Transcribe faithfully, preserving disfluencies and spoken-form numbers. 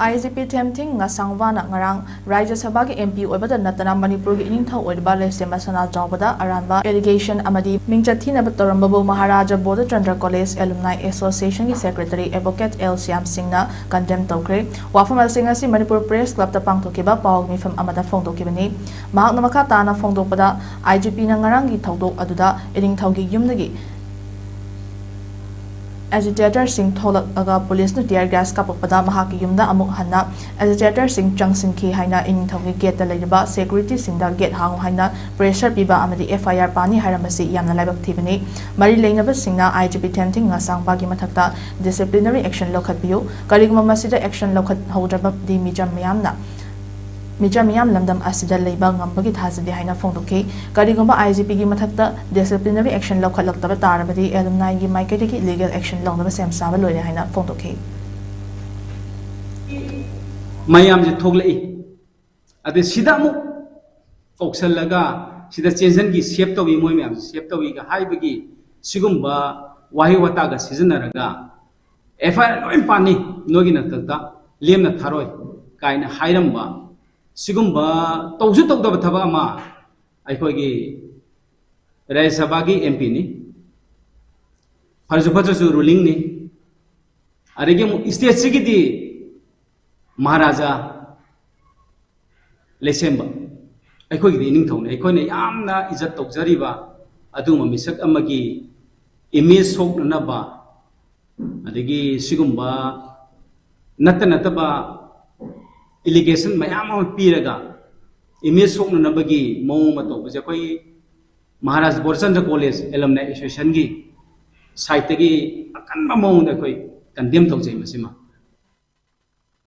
ꯑꯥꯏ G P ꯊꯦꯝꯊꯤꯡ ꯉꯁꯥꯡꯕꯥꯅ ꯉꯔꯥꯡ ꯔꯥꯖ꯭ꯌ ꯁꯚꯥꯒꯤ ꯑꯦꯝ ꯄꯤ ꯑꯣꯏꯕꯗ ꯅꯠꯇꯅ ꯃꯅꯤꯄꯨꯔꯒꯤ ꯏꯅꯤꯡꯊꯧ ꯑꯣꯏꯔꯤꯕ ꯂꯩꯁꯦꯝꯕ ꯁꯅꯥꯖꯥꯎꯕꯗ ꯑꯔꯥꯟꯕ allegation ꯑꯃꯗꯤ ꯃꯤꯡꯆꯠ ꯊꯤꯅꯕ ꯇꯧꯔꯝꯕꯕꯨ ꯃꯍꯥꯔꯥꯖꯥ ꯕꯣꯙꯆꯟꯗ꯭ꯔ ꯀꯣꯂꯦꯖ ꯑꯦꯂꯨꯝꯅꯥꯏ ꯑꯦꯁꯣꯁꯤꯌꯦꯁꯟꯒꯤ ꯁꯦꯀ꯭ꯔꯦꯇꯔꯤ ꯑꯦꯗꯚꯣꯀꯦꯠ ꯑꯦꯜ ꯁ꯭ꯌꯥꯝ ꯁꯤꯡꯅ ꯀꯟꯗꯦꯝ ꯇꯧꯈ꯭ꯔꯦ꯫ ꯋꯥꯐꯝ ꯑꯁꯤꯡ ꯑꯁꯤ ꯃꯅꯤꯄꯨꯔ ꯄ꯭ꯔꯦꯁ ꯀ꯭ꯂꯕꯇ ꯄꯥꯡꯊꯣꯛꯈꯤꯕ ꯄꯥꯎ ꯃꯤꯐꯝ ꯑꯃꯗ ꯐꯣꯡꯗꯣꯛꯈꯤꯕꯅꯤ꯫ ꯃꯍꯥꯛꯅ ꯃꯈꯥ ꯇꯥꯅ ꯐꯣꯡꯗꯣꯛꯄꯗ, ꯑꯥꯏ ꯖꯤ ꯄꯤꯅ ꯉꯔꯥꯡꯒꯤ ꯊꯧꯗꯣꯛ ꯑꯗꯨꯗ ꯏꯅꯤꯡꯊꯧꯒꯤ ꯌꯨꯝꯗꯒꯤ ꯑꯦꯖꯤꯇꯦꯇꯔꯁꯤꯡ ꯊꯣꯛꯂꯛꯂꯒ ꯄꯨꯂꯤꯁꯅ tear gas ꯀꯥꯞꯄꯛꯄꯗ ꯃꯍꯥꯛꯀꯤ ꯌꯨꯝꯗ ꯑꯃꯨꯛ ꯍꯟꯅ ꯑꯦꯖꯤꯇꯦꯇꯔꯁꯤꯡ ꯆꯪꯁꯤꯟꯈꯤ ꯍꯥꯏꯅ ꯏꯅꯤꯡꯊꯧꯒꯤ ꯒꯦꯠꯇ ꯂꯩꯔꯤꯕ ꯁꯦꯀ꯭ꯌꯨꯔꯤꯇꯤꯁꯤꯡꯗ ꯒꯦꯠ ꯍꯥꯡꯉꯨ ꯍꯥꯏꯅ pressure ꯄꯤꯕ ꯑꯃꯗꯤ ꯑꯦꯐ ꯑꯥꯏ ꯑꯥꯔ ꯄꯥꯅꯤ ꯍꯥꯏꯔꯝꯕꯁꯤ ꯌꯥꯝꯅ ꯂꯥꯏꯕꯛ ꯊꯤꯕꯅꯤ꯫ ꯃꯔꯤ ꯂꯩꯅꯕꯁꯤꯡꯅ ꯑꯥꯏ ꯖꯤ ꯄꯤ ꯊꯦꯝꯊꯤꯡ ꯉꯁꯥꯡꯕꯒꯤ ꯃꯊꯛꯇ disciplinary action ꯂꯧꯈꯠꯄꯤꯌꯨ꯫ ꯀꯔꯤꯒꯨꯝꯕ ꯃꯁꯤꯗ action ꯂꯧꯈꯠꯍꯧꯗ꯭ꯔꯕꯗꯤ ꯃꯤꯆꯝ ꯃꯤꯌꯥꯝꯅ ꯃꯤꯆꯝ ꯃꯤꯌꯥꯝ ꯂꯝꯗꯝ ꯑꯁꯤꯗ ꯂꯩꯕ ꯉꯝꯕꯒꯤ ꯊꯥꯖꯗꯦ ꯍꯥꯏꯅ ꯐꯣꯡꯗꯣꯛꯈꯤ꯫ ꯀꯔꯤꯒꯨꯝꯕ ꯑꯥꯏ ꯖꯤ ꯄꯤꯒꯤ ꯃꯊꯛꯇ disciplinary action ꯂꯧꯈꯠꯂꯛꯇꯕ ꯇꯥꯔꯕꯗꯤ ꯑꯦꯂꯨꯝꯅꯥꯏꯒꯤ ꯃꯥꯏꯀꯩꯗꯒꯤ legal action ꯂꯧꯅꯕ ꯁꯦꯝ ꯁꯥꯕ ꯂꯣꯏꯔꯦ ꯍꯥꯏꯅ ꯐꯣꯡꯗꯣꯛꯈꯤ꯫ ꯃꯌꯥꯝꯁꯦ ꯊꯣꯛꯂꯛꯏ꯫ ꯑꯗꯩ ꯁꯤꯗ ꯑꯃꯨꯛ ꯀꯧꯁꯜꯂꯒ ꯁꯤꯗ ꯆꯦꯟꯁꯤꯟꯈꯤ, save ꯇꯧꯏ, ꯃꯣꯏ ꯃꯌꯥꯝꯁꯦ save ꯇꯧꯏꯒ ꯍꯥꯏꯕꯒꯤ ꯁꯤꯒꯨꯝꯕ ꯋꯥꯍꯩ ꯋꯥꯇꯥꯒ ꯁꯤꯖꯤꯟꯅꯔꯒ ꯑꯦꯐ ꯑꯥꯏ ꯑꯥꯔ ꯂꯣꯏ ꯄꯥꯅꯤ, ꯅꯣꯏꯒꯤ ꯅꯊꯛꯇ ꯂꯦꯝꯅ ꯊꯥꯔꯣꯏ ꯀꯥꯏꯅ ꯍꯥꯏꯔꯝꯕ, ꯁꯤꯒꯨꯝꯕ ꯇꯧꯁꯨ ꯇꯧꯗꯕ ꯊꯕꯛ ꯑꯃ ꯑꯩꯈꯣꯏꯒꯤ ꯔꯥꯖ꯭ꯌ ꯁꯚꯥꯒꯤ ꯑꯦꯝ ꯄꯤꯅꯤ, ꯐꯔꯁꯨ ꯐꯠꯇ꯭ꯔꯁꯨ ꯔꯨꯂꯤꯡꯅꯤ꯫ ꯑꯗꯒꯤ ꯑꯃꯨꯛ ꯁ꯭ꯇꯦꯠꯁꯤꯒꯤꯗꯤ ꯃꯍꯥꯔꯥꯖꯥ ꯂꯩꯁꯦꯝꯕ, ꯑꯩꯈꯣꯏꯒꯤꯗꯤ ꯏꯅꯤꯡꯊꯧꯅꯤ꯫ ꯑꯩꯈꯣꯏꯅ ꯌꯥꯝꯅ ꯏꯖꯠ ꯇꯧꯖꯔꯤꯕ ꯑꯗꯨꯒꯨꯝꯕ ꯃꯤꯁꯛ ꯑꯃꯒꯤ ꯏꯃꯦꯖ ꯁꯣꯛꯅꯅꯕ, ꯑꯗꯒꯤ ꯁꯤꯒꯨꯝꯕ ꯅꯠꯇ ꯅꯠꯇꯕ allegation ꯃꯌꯥꯝ ꯑꯃ ꯄꯤꯔꯒ ꯏꯃꯦꯖ ꯁꯣꯛꯅꯅꯕꯒꯤ ꯃꯑꯣꯡ ꯑꯃ ꯇꯧꯕꯁꯦ ꯑꯩꯈꯣꯏ ꯃꯍꯥꯔꯥꯖ ꯕꯣꯙꯆꯟꯗ꯭ꯔ ꯀꯣꯂꯦꯖ ꯑꯦꯂꯝꯅꯥꯏ ꯑꯦꯁꯣꯁꯤꯌꯦꯁꯟꯒꯤ ꯁꯥꯏꯠꯇꯒꯤ ꯑꯀꯟꯕ ꯃꯑꯣꯡꯗ ꯑꯩꯈꯣꯏ ꯀꯟꯗꯦꯝ ꯇꯧꯖꯩ ꯃꯁꯤꯃ꯫